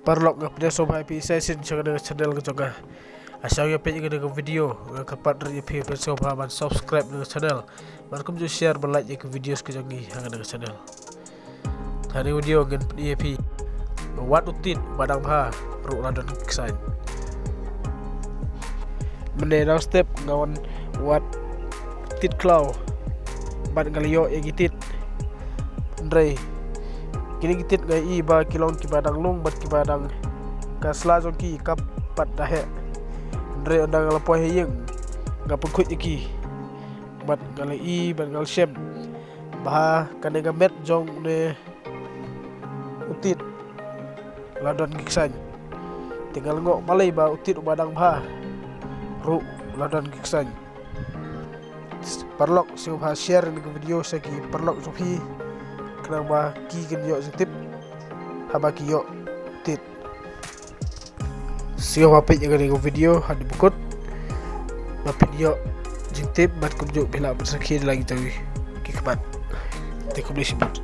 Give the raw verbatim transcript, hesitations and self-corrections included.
Paralok, nga pdiang sngewbha ïa phi sa shisien sha kane ka channel ka jong nga. Lada phi ïa peit ïa kane ka video, nga kyrpad ïa phi pdiang sngewbha ban subscribe ïa ka channel, ban kumjuh share, ban like ïa ka videos ka jong ngi ha kane ka channel. Ha kane ka video ngan pyni ïa phi ba wat u tit uba dang bha ruh la don ki ksaiñ. Mynne dang step nga wan wad tit khlaw bad nga la ïoh ïa ki tit. Hynrei kine ki tit nga i ba ki long kiba dang lung bad kiba dang, ka sla jong ki ka pat da heh. Hynrei ynda nga la poi ha ïing nga pynkhuid ïa ki bad nga la i bad nga la shem ba ha kane ka met jong une u tit la don ki ksaiñ. Te nga la ngoh balei ba u tit uba dang bha ruh la don ki ksaiñ. Paralok, sngewbha share ïa kane ka video sha ki paralok jong phi, khnang ba ki kin ïoh jingtip haba ki ïoh tit. Sngewbha peit ïa kane ka video haduh ba kut, ba phin ïoh jingtip bad kumjuh phi lah ban sakhi da la ki jong ki khmat. Te khublei shibun.